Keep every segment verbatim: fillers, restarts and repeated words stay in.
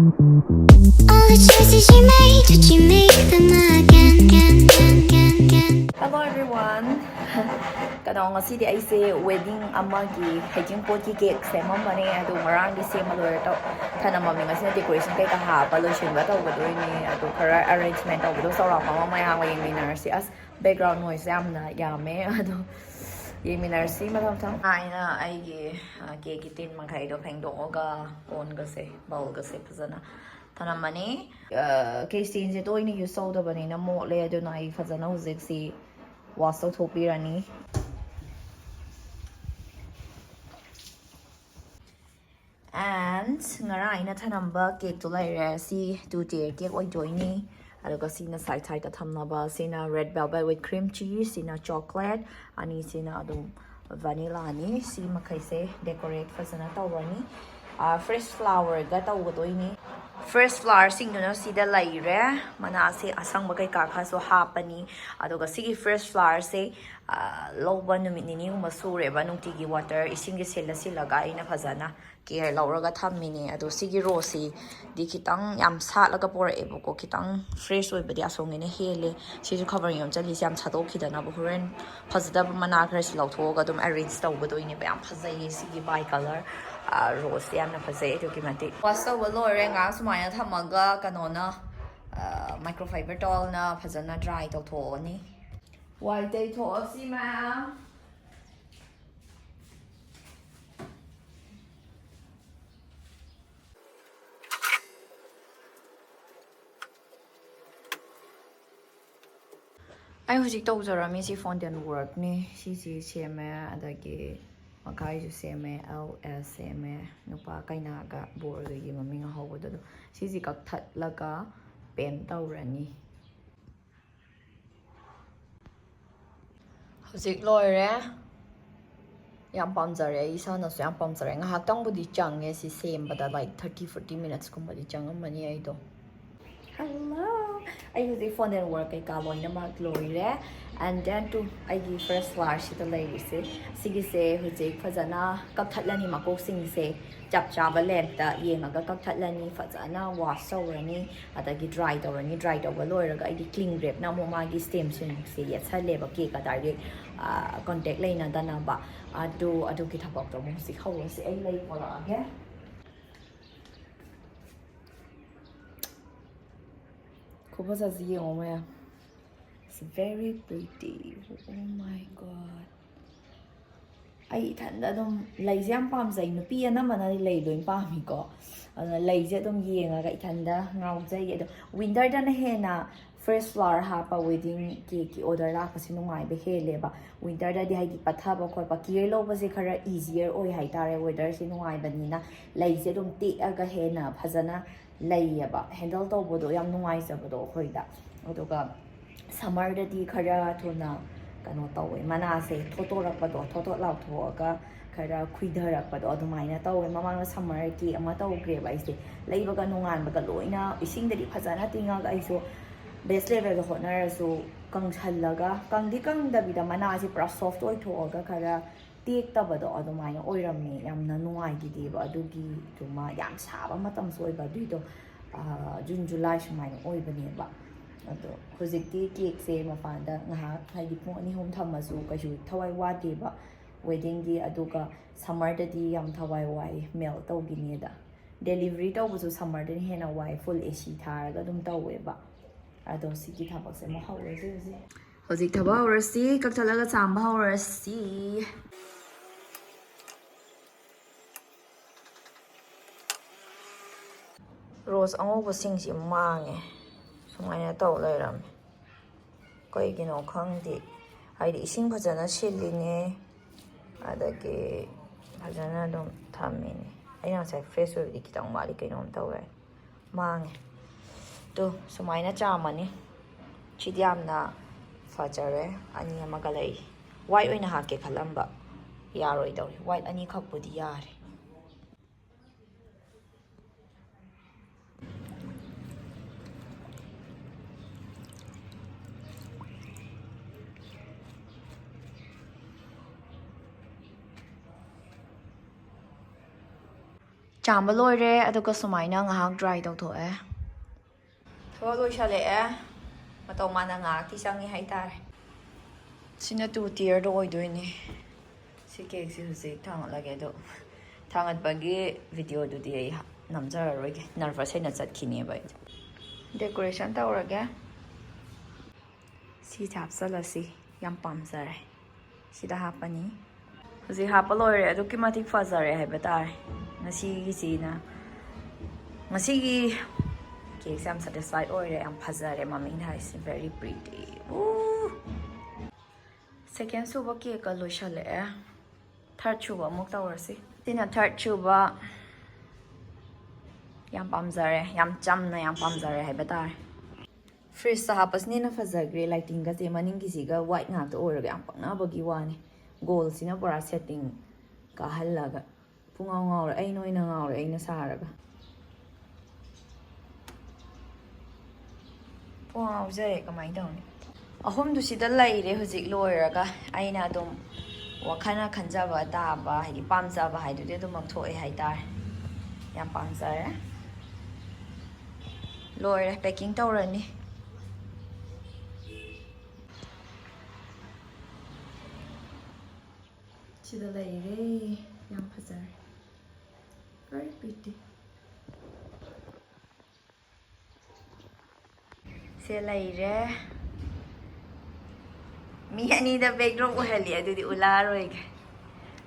All the choices you made, did you make them again? Again, again, again, again? Hello everyone. Kano, ꯉꯁꯤꯗꯤ ꯑꯩꯁꯦ wedding ꯑꯃꯒꯤ ꯍꯩꯖꯤꯡꯄꯣꯠꯀꯤ cake ꯁꯦꯝꯃꯝꯕꯅꯦ, ꯑꯗꯣ ꯉꯔꯥꯡꯗꯤ ꯁꯦꯝꯕ ꯂꯣꯏꯔꯦ꯫ ꯇꯧ ꯊꯅꯝꯃꯕꯅꯤ꯫ ꯉꯁꯤꯅ decoration ꯀꯩꯀꯥ ꯍꯥꯞꯄ ꯂꯣꯏꯁꯤꯟꯕ ꯇꯧꯒꯗꯣꯏꯅꯦ꯫ ꯑꯗꯣ ꯈꯔ arrangement ꯇꯧꯕꯗꯣ ꯆꯥꯎꯔꯥꯛꯄ ꯑꯃ ꯃꯌꯥꯝꯒ ꯌꯦꯡꯃꯤꯟꯅꯔꯁꯤ꯫ ꯑꯁ, background noise ꯌꯥꯝꯅ ꯌꯥꯝꯃꯦ꯫ ꯑꯗꯣ ꯌꯦꯡꯃꯤꯟꯅꯔꯁꯤ ꯃꯊꯪ ꯃꯊꯪ꯫ ꯑꯩꯅ ꯑꯩꯒꯤ cakeꯀꯤ tin ꯃꯈꯩꯗꯣ ꯐꯦꯡꯗꯣꯛꯑꯒ ꯀꯣꯟꯒꯁꯦ, bowlꯒꯁꯦ ꯐꯖꯅ ꯊꯅꯝꯃꯅꯤ꯫ Cake tinꯁꯦ ꯇꯣꯏꯅ use ꯇꯧꯗꯕꯅꯤꯅ ꯃꯣꯠꯂꯦ, ꯑꯗꯨꯅ ꯑꯩ ꯐꯖꯅ ꯍꯧꯖꯤꯛꯁꯤ wash ꯇꯧꯊꯣꯛꯄꯤꯔꯅꯤ꯫ And ꯉꯔꯥꯡ ꯑꯩꯅ ꯊꯅꯝꯕ cakeꯇꯣ ꯂꯩꯔꯦ꯫ ꯁꯤ two tier cake ꯑꯣꯏꯗꯣꯏꯅꯤ꯫ ꯑꯗꯨꯒ ꯁꯤꯅ side sideꯇ ꯊꯝꯅꯕ꯫ ꯁꯤꯅ red velvet with cream cheese, ꯁꯤꯅ chocolate, ꯑꯅꯤꯁꯤꯅ ꯑꯗꯨꯝ vanillaꯅꯤ꯫ ꯁꯤ ꯃꯈꯩꯁꯦ decorate ꯐꯖꯅ ꯇꯧꯔꯅꯤ꯫ Fresh flowerꯒ ꯇꯧꯒꯗꯣꯏꯅꯤ꯫ Fresh flowerꯁꯤꯡꯗꯨꯅ ꯁꯤꯗ ꯂꯩꯔꯦ꯫ ꯃꯅꯥꯁꯦ ꯑꯁꯪꯕ ꯀꯩꯀꯥ ꯈꯔꯁꯨ ꯍꯥꯞꯄꯅꯤ꯫ ꯑꯗꯨꯒ ꯁꯤꯒꯤ fresh flowerꯁꯦ ꯂꯧꯕ ꯅꯨꯃꯤꯠ ꯅꯤꯅꯤꯒꯨꯝꯕ ꯁꯨꯔꯦꯕ꯫ ꯅꯨꯡꯇꯤꯒꯤ water, ꯏꯁꯤꯡꯁꯦ ꯁꯤꯜꯂ ꯁꯤꯜꯂꯒ ꯑꯩꯅ ꯐꯖꯅ care ꯂꯧꯔꯒ ꯊꯝꯃꯤꯅꯦ꯫ ꯑꯗꯣ ꯁꯤꯒꯤ roseꯁꯤꯗꯤ ꯈꯤꯇꯪ ꯌꯥꯝ ꯁꯥꯠꯂꯒ ꯄꯣꯔꯛꯑꯦꯕꯀꯣ, ꯈꯤꯇꯪ fresh ꯑꯣꯏꯕꯗꯤ ꯑꯁꯣꯝꯒꯤꯅ ꯍꯦꯜꯂꯦ꯫ ꯁꯤꯁꯨ covering ꯌꯣꯝꯁꯤꯜꯂꯤꯁꯦ ꯌꯥꯝ ꯁꯥꯠꯇꯣꯛꯈꯤꯗꯅꯕ, ꯍꯣꯔꯦꯟ ꯐꯖꯗꯕ ꯃꯅꯥ ꯈꯔꯁꯤ ꯂꯧꯊꯣꯛꯑꯒ ꯑꯗꯨꯝ arrange ꯇꯧꯒꯗꯣꯏꯅꯦꯕ꯫ ꯌꯥꯝ ꯐꯖꯩꯌꯦ ꯁꯤꯒꯤ bi-colour roseꯁꯦ, ꯌꯥꯝꯅ ꯐꯖꯩ ꯑꯗꯨꯛꯀꯤ ꯃꯇꯤꯛ꯫ Wash ꯇꯧꯕ ꯂꯣꯏꯔꯦ꯫ ꯉꯥꯏꯍꯥꯛ ꯁꯨꯃꯥꯏꯅ ꯊꯝꯃꯒ ꯀꯩꯅꯣꯅ, microfiber towelꯅ ꯐꯖꯅ dry ꯇꯧꯊꯣꯛꯑꯅꯤ꯫ ꯋꯥꯏ ꯇꯩꯊꯣꯛꯑꯁꯤ ꯃꯌꯥꯝ꯫ ꯑꯩ ꯍꯧꯖꯤꯛ ꯇꯧꯖꯔꯝꯃꯤꯁꯤ fountain workꯅꯤ꯫ ꯁꯤꯁꯤ ꯁꯦꯝꯃꯦ, ꯑꯗꯒꯤ ꯃꯈꯥꯏꯁꯨ ꯁꯦꯝꯃꯦ, L S ꯁꯦꯝꯃꯦ꯫ ꯅꯨꯄꯥ ꯀꯩꯅꯥꯒ ꯕꯣꯔꯒꯒꯤ ꯃꯃꯤꯡ ꯑꯍꯧꯕꯗꯣ, ꯑꯗꯣ ꯁꯤꯁꯤ ꯀꯛꯊꯠꯂꯒ paint ꯇꯧꯔꯅꯤ꯫ ꯍꯧꯖꯤꯛ ꯂꯣꯏꯔꯦ꯫ ꯌꯥꯝ ꯄꯥꯝꯖꯔꯦ, ꯑꯩ ꯏꯁꯥꯅꯁꯨ ꯌꯥꯝ ꯄꯥꯝꯖꯔꯦ꯫ ꯉꯥꯏꯍꯥꯛꯇꯪꯕꯨꯗꯤ ꯆꯪꯉꯦ ꯁꯤ ꯁꯦꯝꯕꯗ, like thirty forty minutesꯀꯨꯝꯕꯗꯤ ꯆꯪꯉꯝꯃꯅꯤ ꯑꯩꯗꯣ꯫ Hello. ꯑꯩ ꯍꯧꯖꯤꯛ fondant work ꯀꯩꯀꯥ ꯂꯣꯏꯅꯃꯛ ꯂꯣꯏꯔꯦ꯫ And then to ꯑꯩꯒꯤ first flower ꯁꯤꯗ ꯂꯩꯔꯤꯁꯦ, ꯁꯤꯒꯤꯁꯦ ꯍꯧꯖꯤꯛ ꯐꯖꯅ ꯀꯛꯊꯠꯂꯅꯤ, ꯃꯀꯣꯛꯁꯤꯡꯁꯦ ꯆꯞ ꯆꯥꯕ length ꯇ ꯌꯦꯡꯉꯒ ꯀꯛꯊꯠꯂꯅꯤ, ꯐꯖꯅ wash ꯇꯧꯔꯅꯤ, ꯑꯗꯒꯤ dry ꯇꯧꯔꯅꯤ꯫ Dry ꯇꯧꯕ ꯂꯣꯏꯔꯒ ꯑꯩꯗꯤ cling wrap ꯅ ꯑꯃꯨꯛ ꯃꯥꯒꯤ stem ꯁꯤꯡꯁꯦ ꯌꯦꯠꯁꯜꯂꯦꯕ cake ꯀ direct contact ꯂꯩꯅꯗꯅꯕ꯫ ꯑꯗꯨ ꯑꯗꯨꯒꯤ ꯊꯕꯛꯇꯣ ꯑꯃꯨꯛ ꯍꯧꯖꯤꯛ ꯍꯧꯔꯁꯤ꯫ ꯑꯩ ꯂꯩ ꯄꯣꯔꯛꯑꯒꯦ꯫ ꯈꯨꯐꯖꯁꯤ ꯌꯦꯡꯉꯣ ꯃꯌꯥꯝ꯫ It's very pretty. Oh my God. ꯑꯩ ꯏꯊꯟꯗ ꯑꯗꯨꯝ ꯂꯩꯁꯦ ꯌꯥꯝ ꯄꯥꯝꯖꯩ꯫ ꯅꯨꯄꯤ ꯑꯅꯝꯕꯅꯗꯤ ꯂꯩ ꯂꯣꯏ ꯄꯥꯝꯃꯤꯀꯣ꯫ ꯑꯗꯨꯅ ꯂꯩꯁꯦ ꯑꯗꯨꯝ ꯌꯦꯡꯉꯒ ꯏꯊꯟꯗ ꯉꯥꯎꯖꯩ꯫ ꯑꯗꯣ winter ꯗꯅ ꯍꯦꯟꯅ fresh flower ꯍꯥꯞꯄ wedding cake ꯀꯤ order ꯂꯥꯛꯄꯁꯦ ꯅꯨꯡꯉꯥꯏꯕ ꯍꯦꯜꯂꯦꯕ꯫ Winter ꯗꯗꯤ ꯍꯥꯏꯗꯤ ꯄꯠꯊꯕ ꯈꯣꯠꯄ, care ꯂꯧꯕꯁꯦ ꯈꯔ easier ꯑꯣꯏ ꯍꯥꯏꯇꯥꯔꯦ, weather ꯁꯦ ꯅꯨꯡꯉꯥꯏꯕꯅꯤꯅ꯫ ꯂꯩꯁꯦ ꯑꯗꯨꯝ ꯇꯦꯛꯑꯒ ꯍꯦꯟꯅ ꯐꯖꯅ ꯂꯩꯌꯦꯕ, handle ꯇꯧꯕꯗꯣ ꯌꯥꯝ ꯅꯨꯡꯉꯥꯏꯖꯕꯗꯣ ꯑꯩꯈꯣꯏꯗ꯫ ꯑꯗꯨꯒ summer ꯗꯗꯤ ꯈꯔ ꯊꯨꯅ ꯀꯩꯅꯣ ꯇꯧꯋꯦ, ꯃꯅꯥꯁꯦ ꯊꯣꯠꯇꯣꯔꯛꯄꯗꯣ, ꯊꯣꯠ ꯊꯣꯠ ꯂꯥꯎꯊꯣꯛꯑꯒ ꯈꯔ ꯈꯨꯏꯊꯔꯛꯄꯗꯣ ꯑꯗꯨꯃꯥꯏꯅ ꯇꯧꯋꯦ꯫ ꯃꯃꯥꯡꯗ summer cake ꯑꯃ ꯇꯧꯈ꯭ꯔꯦꯕ ꯑꯩꯁꯦ, ꯂꯩꯕꯒ ꯅꯣꯡꯉꯥꯟꯕꯒ ꯂꯣꯏꯅ ꯏꯁꯤꯡꯗꯗꯤ ꯐꯖꯅ ꯇꯤꯡꯉꯒ ꯑꯩꯁꯨ best level ꯗ ꯍꯣꯠꯅꯔꯁꯨ ꯀꯪꯁꯜꯂꯒ, ꯀꯪꯗꯤ ꯀꯪꯗꯕꯤꯗ ꯃꯅꯥꯁꯦ ꯄꯨꯔꯥ soft ꯑꯣꯏꯊꯣꯛꯑꯒ ꯈꯔ ꯇꯦꯛꯇꯕꯗꯣ ꯑꯗꯨꯃꯥꯏꯅ ꯑꯣꯏꯔꯝꯃꯦ꯫ ꯌꯥꯝꯅ ꯅꯨꯡꯉꯥꯏꯈꯤꯗꯦꯕ ꯑꯗꯨꯒꯤꯗꯨꯃ꯫ ꯌꯥꯝ ꯁꯥꯕ ꯃꯇꯝꯁꯨ ꯑꯣꯏꯕ ꯑꯗꯨꯏꯗꯣ, ꯑꯥ, June July ꯁꯨꯃꯥꯏꯅ ꯑꯣꯏꯕꯅꯦꯕ꯫ ꯑꯗꯣ ꯍꯧꯖꯤꯛꯇꯤ cake ꯁꯦ ꯃꯄꯥꯟꯗ ꯉꯥꯏꯍꯥꯛ ꯍꯥꯏꯗꯤ ꯄꯨꯡ ꯑꯅꯤ ꯑꯍꯨꯝ ꯊꯝꯃꯁꯨ ꯀꯩꯁꯨ ꯊꯋꯥꯏ ꯋꯥꯗꯦꯕ wedding ꯒꯤ꯫ ꯑꯗꯨꯒ summer ꯗꯗꯤ ꯌꯥꯝ ꯊꯋꯥꯏ ꯋꯥꯏ, melt ꯇꯧꯈꯤꯅꯦꯗ꯫ Delivery ꯇꯧꯕꯁꯨ summer ꯗꯅ ꯍꯦꯟꯅ ꯋꯥꯏ, full A C ꯊꯥꯔꯒ ꯑꯗꯨꯝ ꯇꯧꯋꯦꯕ꯫ ꯑꯗꯣ ꯁꯤꯒꯤ ꯊꯕꯛꯁꯦ ꯑꯃꯨꯛ ꯍꯧꯔꯁꯦ ꯍꯧꯖꯤꯛ꯫ ꯍꯧꯖꯤꯛ ꯊꯕꯛ ꯍꯧꯔꯁꯤ, ꯀꯛꯊꯠꯂꯒ ꯆꯥꯝꯕ ꯍꯧꯔꯁꯤ꯫ Rose ꯑꯉꯧꯕꯁꯤꯡꯁꯤ ꯃꯥꯡꯉꯦ, ꯁꯨꯃꯥꯏꯅ ꯇꯧ ꯂꯩꯔꯝꯃꯦ꯫ ꯀꯩꯒꯤꯅꯣ ꯈꯪꯗꯦ, ꯍꯥꯏꯗꯤ ꯏꯁꯤꯡ ꯐꯖꯅ ꯁꯤꯜꯂꯤꯅꯦ, ꯑꯗꯒꯤ ꯐꯖꯅ ꯑꯗꯨꯝ ꯊꯝꯃꯤꯅꯦ꯫ ꯑꯩꯅ ꯉꯁꯥꯏ fresh ꯑꯣꯏꯕꯗꯤ ꯈꯤꯇꯪ ꯋꯥꯠꯂꯤ, ꯀꯩꯅꯣꯝ ꯇꯧꯋꯦ, ꯃꯥꯡꯉꯦ꯫ ꯇꯨ ꯁꯨꯃꯥꯏꯅ ꯆꯥꯝꯃꯅꯤ꯫ ꯁꯤꯗꯤ ꯌꯥꯝꯅ ꯐꯖꯔꯦ꯫ ꯑꯅꯤ ꯑꯃꯒ ꯂꯩꯔꯤ꯫ White ꯑꯣꯏꯅ ꯍꯥꯞꯀꯦ ꯈꯜꯂꯝꯕ, ꯌꯥꯔꯣꯏꯗꯧꯔꯤ꯫ White ꯑꯅꯤꯈꯛꯄꯨꯗꯤ ꯌꯥꯔꯦ꯫ ꯆꯥꯝꯕ ꯂꯣꯏꯔꯦ, ꯑꯗꯨꯒ ꯁꯨꯃꯥꯏꯅ ꯉꯥꯏꯍꯥꯛ dry ꯇꯧꯊꯣꯛꯑꯦ꯫ ꯊꯕꯛ ꯂꯣꯏꯁꯜꯂꯛꯑꯦ꯫ ꯃꯇꯧ ꯃꯥꯟꯅ ꯉꯥꯏꯍꯥꯛꯇꯤ ꯆꯪꯉꯤ ꯍꯥꯏꯇꯥꯔꯦ꯫ ꯁꯤꯅ two tierꯗ ꯑꯣꯏꯗꯣꯏꯅꯦ꯫ ꯁꯤ cakeꯁꯤ ꯍꯧꯖꯤꯛ ꯊꯥꯡꯒꯠꯂꯒꯦ, ꯑꯗꯣ ꯊꯥꯡꯒꯠꯄꯒꯤ videoꯗꯨꯗꯤ ꯑꯩ ꯅꯝꯖꯔꯔꯣꯏꯒꯦ, nervous ꯍꯦꯟꯅ ꯆꯠꯈꯤꯅꯦꯕ ꯑꯩꯗꯣ꯫ Decoration ꯇꯧꯔꯒꯦ꯫ ꯁꯤꯁꯦ ꯍꯥꯞꯆꯜꯂꯁꯤ, ꯌꯥꯝ ꯄꯥꯝꯖꯔꯦ꯫ ꯁꯤꯗ ꯍꯥꯞꯄꯅꯤ꯫ ꯍꯧꯖꯤꯛ ꯍꯥꯞꯄ ꯂꯣꯏꯔꯦ, ꯑꯗꯨꯛꯀꯤ ꯃꯇꯤꯛ ꯐꯖꯔꯦ ꯍꯥꯏꯕ ꯇꯥꯔꯦ ꯉꯁꯤꯒꯤꯁꯤꯅ꯫ ꯉꯁꯤꯒꯤ cakeꯁꯦ ꯌꯥꯝ satisfied ꯑꯣꯏꯔꯦ, ꯌꯥꯝ ꯐꯖꯔꯦ꯫ ꯃꯃꯤꯡ ꯍꯥꯏꯁꯦ very pretty꯫ ꯎ! Second ꯁꯨꯕ cakeꯀ ꯂꯣꯏꯁꯜꯂꯛꯑꯦ꯫ Third ꯁꯨꯕ ꯑꯃꯨꯛ ꯇꯧꯔꯁꯤ꯫ ꯁꯤꯅ third ꯁꯨꯕ꯫ ꯌꯥꯝ ꯄꯥꯝꯖꯔꯦ, ꯌꯥꯝ ꯆꯝꯅ ꯌꯥꯝ ꯄꯥꯝꯖꯔꯦ ꯍꯥꯏꯕ ꯇꯥꯔꯦ꯫ Fridgeꯇ ꯍꯥꯞꯄꯁꯤꯅ ꯍꯦꯟꯅ ꯐꯖꯈ꯭ꯔꯦ꯫ Lightingꯒꯁꯦ ꯃꯅꯤꯡꯒꯤꯁꯤꯒ white ꯉꯥꯛꯇ ꯑꯣꯏꯔꯒ ꯌꯥꯝ ꯄꯛꯅꯕꯒꯤ ꯋꯥꯅꯤ꯫ Goldꯁꯤꯅ ꯄꯨꯔꯥ setting ꯀꯥꯍꯜꯂꯒ꯫ ꯄꯨꯡꯉꯥꯎ ꯉꯥꯎꯔꯦ, ꯑꯩꯅ ꯑꯣꯏꯅ ꯉꯥꯎꯔꯦ, ꯑꯩꯅ ꯁꯥꯔꯒ꯫ ꯄꯨꯡꯉꯥꯎ ꯉꯥꯎꯖꯔꯦ, ꯀꯃꯥꯏꯅ ꯇꯧꯅꯤ? ꯑꯍꯨꯝꯗꯨ ꯁꯤꯗ ꯂꯩꯔꯦ ꯍꯧꯖꯤꯛ ꯂꯣꯏꯔꯒ꯫ ꯑꯩꯅ ꯑꯗꯨꯝ ꯋꯥꯈꯜꯅ ꯈꯟꯖꯕ ꯇꯥꯕ, ꯍꯥꯏꯗꯤ ꯄꯥꯝꯖꯕ ꯍꯥꯏꯗꯨꯗꯤ ꯑꯗꯨꯃꯛ ꯊꯣꯛꯑꯦ ꯍꯥꯏꯇꯥꯔꯦ꯫ ꯌꯥꯝ ꯄꯥꯝꯖꯔꯦ꯫ ꯂꯣꯏꯔꯦ, packing ꯇꯧꯔꯅꯤ꯫ ꯁꯤꯗ ꯂꯩꯔꯦ꯫ ꯌꯥꯝ ꯐꯖꯔꯦ꯫ Very pretty꯫ ꯁꯦ ꯂꯩꯔꯦ꯫ ꯃꯤ ꯑꯅꯤꯗ backdrop ꯑꯣꯏꯍꯜꯂꯤ, ꯑꯗꯨꯗꯤ ꯎꯠꯂꯛꯑꯔꯣꯏꯒꯦ꯫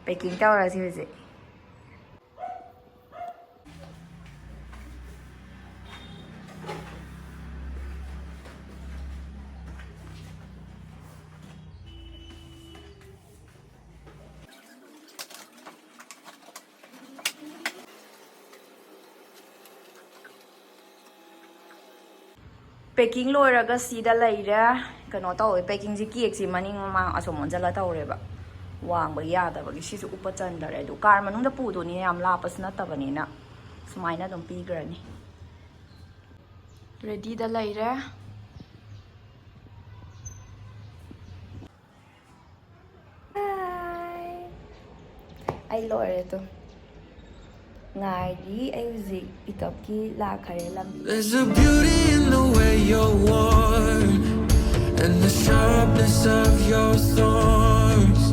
Packing ꯇꯧꯔꯁꯤ ꯍꯧꯖꯤꯛ꯫ Packing ꯂꯣꯏꯔꯒ ꯁꯤꯗ ꯂꯩꯔꯦ꯫ ꯀꯩꯅꯣ ꯇꯧꯋꯦ, packingꯁꯦ, cakeꯁꯦ ꯃꯅꯤꯡ ꯃꯃꯥꯡ ꯑꯁꯣꯝ ꯑꯣꯟꯁꯤꯜꯂ ꯇꯧꯔꯦꯕ, ꯋꯥꯡꯕ ꯌꯥꯗꯕꯒꯤ꯫ ꯁꯤꯁꯨ ꯎꯞꯄ ꯆꯟꯗꯔꯦ꯫ ꯑꯗꯨ car ꯃꯅꯨꯡꯗ ꯄꯨꯗꯣꯏꯅꯤꯅ, ꯌꯥꯝ ꯂꯥꯞꯄꯁꯨ ꯅꯠꯇꯕꯅꯤꯅ ꯁꯨꯃꯥꯏꯅ ꯑꯗꯨꯝ ꯄꯤꯈ꯭ꯔꯅꯤ꯫ Readyꯗ ꯂꯩꯔꯦ꯫ Hi꯫ ꯑꯩ ꯂꯣꯏꯔꯦ ꯑꯗꯨꯝ꯫ ꯉꯥꯏꯔꯤ꯫ ꯑꯩ ꯍꯧꯖꯤꯛ ꯄꯤꯛꯑꯞꯀꯤ ꯂꯥꯛꯈꯔꯦ ꯂꯝꯕꯤ꯫ There's a beauty in the way you're warm and the sharpness of your thorns.